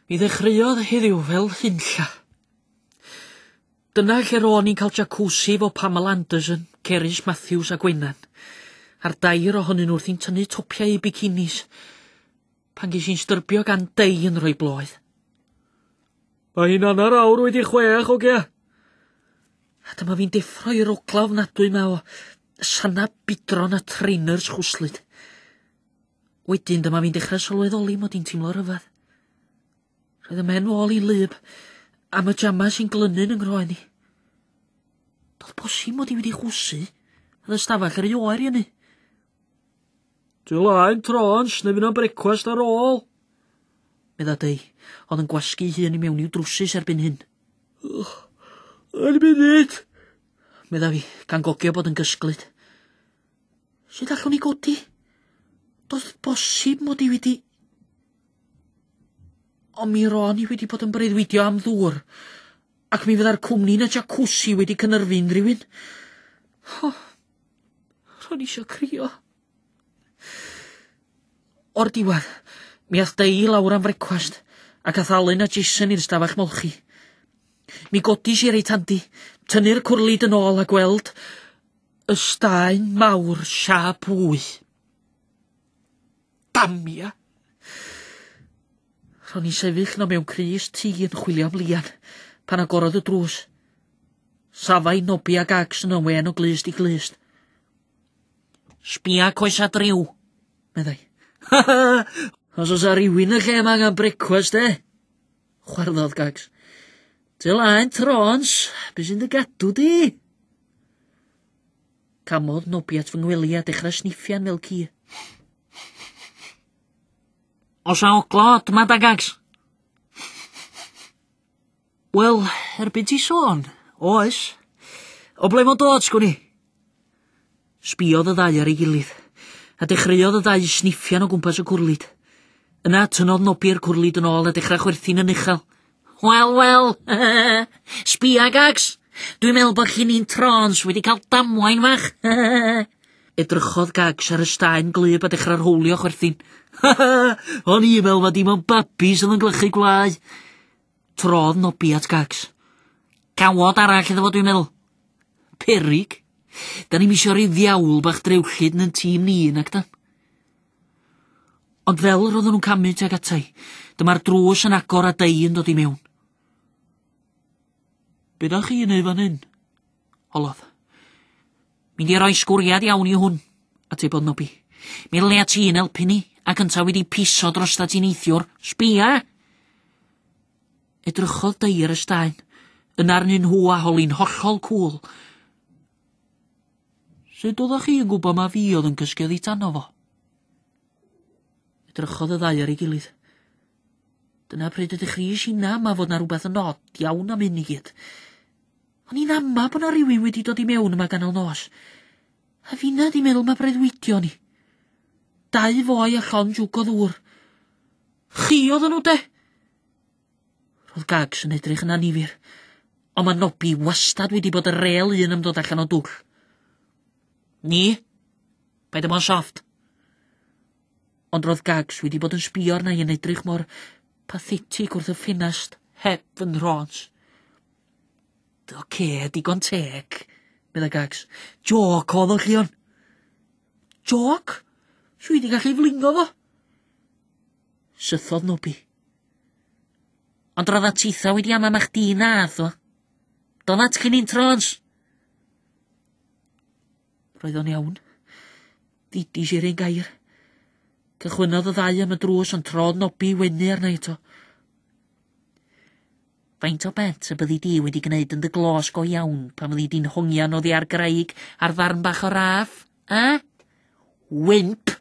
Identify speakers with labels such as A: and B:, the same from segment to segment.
A: Mi ddechreuodd heddiw fel hunlla. Dyna lle ro'n i'n cael jacuzzi fo Pamela Anderson, Cerys Matthews a Gwenan. A'r dair ohonyn nhw wrthi'n tynnu topiau eu bikinis. Pan ges i'n styrbio gan Dei yn rhoi bloedd. Mae hi'n 6:15, hogia. A dyma fi'n deffro i'r ogla ofnadwy 'ma o sanna budron a trainers chwslyd. Wedyn dyma fi'n dechrau sylweddoli mod i'n teimlo rhyfedd. Roedd y mhen ôl i'n lyb, am y jamas sy'n glynu'n yng nghroen i. Doedd bosib mod i wedi chwsu, oedd y stafell yr oer i hynny. Ti laen trons, neu fydd o'n brecwast ar ôl? Medda Dei, oedd yn gwasgu hun i mewn i'w drwsus erbyn hyn. Yn munud, medda fi, gan gogio bod yn gysglyd. Sut allwn i godi? Doedd bosib mod i wedi... Ond mi ro'n i wedi bod yn breuddwydio am ddŵr, ac mi fydda'r cwmni yn y jacuzzi wedi cynyrfu unrhyw un. Oh, ro'n i eisiau crio. O'r diwedd, mi ath Dei lawr am frecwast, ac ath Alun a Jason i'r stafell molchi. Mi godis i reit handi, tynnu'r cwrlid yn ôl a gweld y staen mawr siâp wy. Damia! Ro'n i'n sefyll no mewn crys tŷ yn chwilio am Lian, pan agorodd y drws. Safai Nobi a Gags yno'n wên o glust i glust. Sbia coesa driw, meddai. Os oes rhywun y lle yma angen brecwast, e? Chwarddodd Gags. Ty laen trons, be sy'n dy gadw di? Camodd Nobi at fy ngwely a dechrau sniffian fel ci. Os a ogla od ma da, Gags? Wel, erbyn ti sôn, oes. O ble mae'n dod, sgwn i? Sbiodd y ddau ar ei gilydd, a dechreuodd y ddau sniffian o gwmpas y cwrlid. Yna tynnodd Nobi'r cwrlid yn ôl a dechrau chwerthin yn uchel. Wel, wel, sbia, Gags. Dwi'n meddwl bod chi'n un trons wedi cael damwain fach. Edrychodd Gags ar y staen glyb a dechrau rhowlio chwerthin. O'n i'n meddwl ma dim ond babis oedd yn glychu gwlau. Trodd Nobi at Gags. Cawod arall iddo fo, dwi'n meddwl. Perig. Da ni'm isio rhyw ddiawl bach drewllyd yn yn tîm ni, nac dan. Ond fel yr oedden nhw'n camu tuag atai, dyma'r drws yn agor a Dei yn dod i mewn. Be da chi'n neud fan hyn? Holodd. Mynd i roi sgwriad iawn i hwn, atebodd Nobi. Mi ddylea ti'n helpu ni, ac yntau wedi piso drosta ti neithiwr. Sbia! Edrychodd Dei ar y staen, yn arnyn nhw a holi'n hollol cŵl. Sut oeddech chi yn gwybod ma fi oedd yn cysgu oddi tano fo? Edrychodd y ddau ar ei gilydd. Dyna pryd ydych chi eisiau ama fod na rhywbeth yn od iawn am hyn i gyd. O'n i'n ama bod na rhywun wedi dod i mewn yma ganol nos. A finna di meddwl ma breuddwydio ni. Dau foi a llond jwg o ddŵr. Chi oedden nhw de? Roedd Gags yn edrych yn annifyr. Ond mae Nobi wastad wedi bod y rêl un am dod allan o dwll. Ni? Paid â bod yn soft. Ond roedd Gags wedi bod yn sbio arna i yn edrych mor pathetig wrth y ffenast heb fy nhrons. Oce, digon teg, medda Gags. Jôc oedd o, Llion. Jôc? Sw i di gallu flingo fo? Sythodd Nobi. Ond roedd titha wedi ama ma chdi nath o. Donat cyn i'n trons. Roedd o'n iawn. Didis i'r un gair. Cychwynnodd y ddau am y drws ond trodd Nobi wenu arna eto. Faint o bet y byddi di wedi gwneud yn dy glos go iawn pan fyddi di'n hongian oddi ar graig ar ddarn bach o raff, a? Wimp!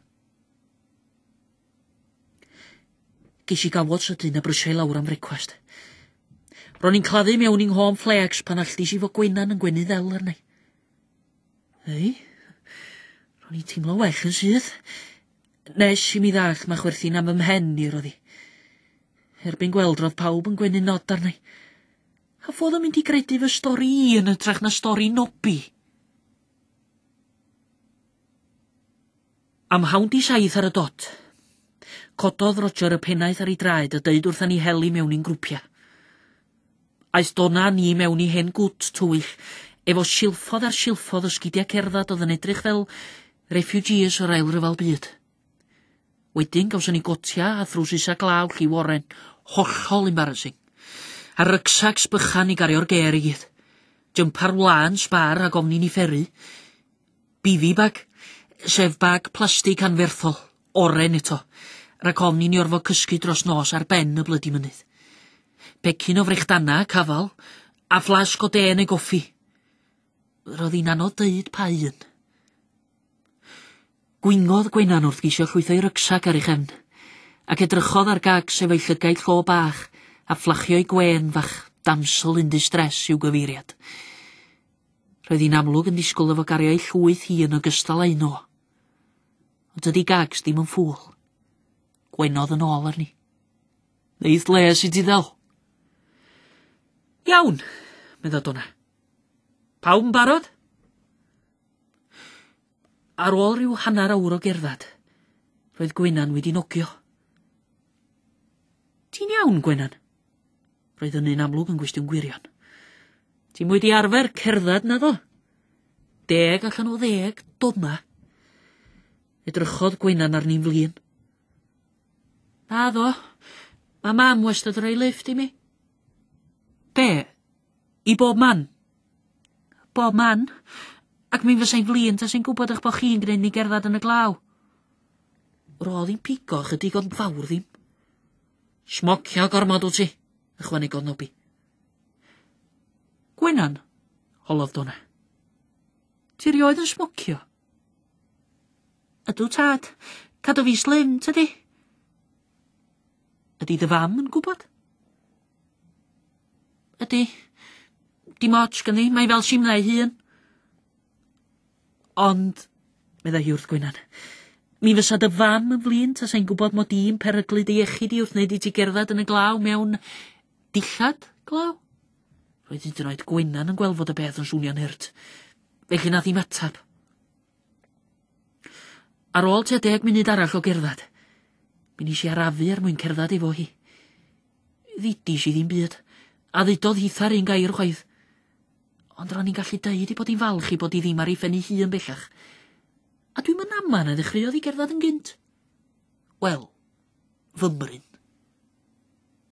A: Ges i gawod sydyn a brysio i lawr am frecwast. Ro'n i'n claddu mewn i'n nghôn flakes pan alltis i fo Gwenan yn gwenu ddel arna i. Ei, ro'n i'n teimlo well yn syth. Nes i mi ddall ma chwerthin am fy mhen i roedd hi. Erbyn gweld roedd pawb yn gwenu nod arna i. A ffodd o'n mynd i gredu fy stori i yn hytrach na stori Nobi. Am 6:30 ar y dot. Cododd Roger y pennaeth ar ei draed a deud wrtha ni heli mewn i'n grwpia. Aeth Dona a ni mewn i hen gwt tywyll, efo silffodd ar silffodd o sgidia cerddad oedd yn edrych fel refugees o'r Ail Ryfel Byd. Wedyn gawson ni gotia a thrwsus a glaw lliw oren, hollol embarrassing. A rycsacs bychan i gario'r gêr i gyd. Jympar wlân sbâr rhag ofn i ni fferru. Bifi bag, sef bag plastig anferthol, oren eto, rhag ofn i ni orfod cysgu dros nos ar ben y blydi mynydd. Pecyn o frechdana, cafal, a fflasg o de neu goffi. Roedd hi'n anodd deud pa un. Gwingodd Gwenan wrth geisio llwytho'i rygsac ar ei chefn, ac edrychodd ar Gags efo'i llygaid llo bach a fflachio'i gwên fach damsel in distress i'w gyfeiriad. Roedd hi'n amlwg yn disgwyl efo gario ei llwyth hi yn ogystal â'i un o. Ond dydi Gags ddim yn ffŵl. Gwenodd yn ôl arni. Neith les i ti ddel. Iawn, medda Dona. Pawb yn barod? Ar ôl rhyw hanner awr o gerdded, roedd Gwenan wedi nogio. Ti'n iawn, Gwenan? Roedd hynny'n amlwg yn gwestiwn gwirion. Ti'm wedi arfer cerdded, naddo? 10 allan o 10, Dona. Edrychodd Gwenan arni'n flin. Naddo, mae mam wastad yn rhoi lifft i mi. Be? I bob man? Bob man. Ac mi fysai'n flin tasai'n gwybod eich bod chi'n gwneud ni gerdded yn y glaw. Roedd hi'n pigo chydig ond fawr ddim. Smocio gormod wyt ti, ychwanegodd Nobi. Gwenan, holodd Dona. Ti rioed yn smocio? Ydw, tad. Cadw fi slim, tydi? Ydy dy fam yn gwybod? Ydy. Dim ots ganddi, mae fel simna ei hun. Ond, meddai hi wrth Gwenan, mi fysa dy fam yn flin tasai'n gwybod mod i'n peryglu dy iechyd di wrth wneud i ti gerdded yn y glaw mewn dillad glaw. Roedd hyd yn oed Gwenan yn gweld fod y beth yn swnio'n hurt. Felly nath hi'm atab. Ar ôl tua 10 munud arall o gerdded, mi nes i arafu er mwyn cerdded efo hi. Ddudis i ddim byd, a ddudodd hitha'r un gair chwaith. Ond ro'n i'n gallu deud ei bod hi'n falch ei bod hi ddim ar ei phen ei hun bellach. A dwi'm yn ama na ddechreuodd hi gerdded yn gynt. Wel, fymryn.